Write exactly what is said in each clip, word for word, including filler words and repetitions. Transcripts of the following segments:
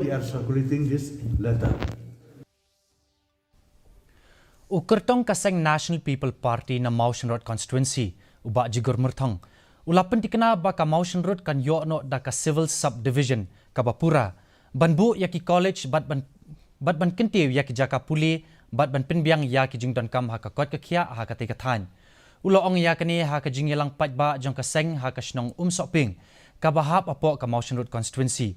We are circulating this letter. U kyrtong ka seng National People Party na Mawshynrut Constituency, u Bah Jigur Myrthong, u la pyntikna ba ka Mawshynrut kan ïoh noh da ka Civil Subdivision kaba pura, ban buh ïa ki college bad ban, bad ban kyntiew ïa ki jaka pule bad ban pynbiang ïa ki jingdonkam ha ka koit ka khiah ha katei ka thaiñ. U la ong ïa kane ha ka jingïalang paidbah jong ka seng ha ka shnong Umsohpieng, kaba hap hapoh ka Mawshynrut Constituency.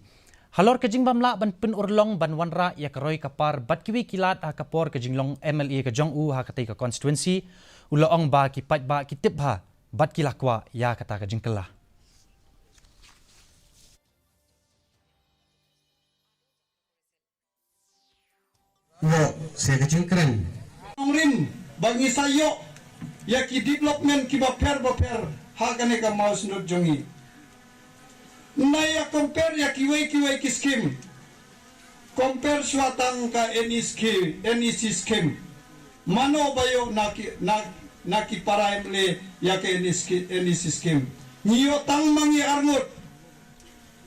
Halor ka jingbym lah ban pynurlong ban wanrah ïa ka roi ka par bad kiwei ki lad ha ka por ka jinglong M L A ka jong u ha katei ka constituency, u la ong ba ki paidbah ki tip bha bad ki la kwah ïa kata ka jingkylla. Ïoh, sa ka jingkren. Nongrim, ba ngi sa ïoh ïa ki development kiba pher ba pher ha kane ka Mawshynrut jong ngi. Nai ïa compare ïa kiwei kiwei ki scheme. Compare shuwa tang ka N E C, N E C scheme. Mano ba ïoh na ki, na, na ki para M L A ïa ka N E C, N E C scheme. Ngi ïoh tang ma ngi arngut.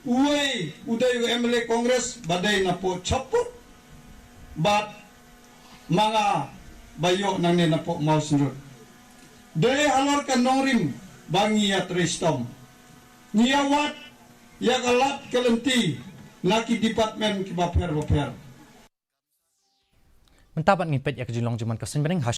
Uwei u dei u M L A Congress ba dei na poh Choput. Bad ma nga ba ïoh nangne na poh Mawshynrut. Dei halor ka nongrim ba ngi ïa trei shitom. Ngi ïa wad ïa ka lad ka lynti na ki department kiba pher ba pher. Mynta pat ngin peit ïa ka jinglong jingman ka suiñ bneng ha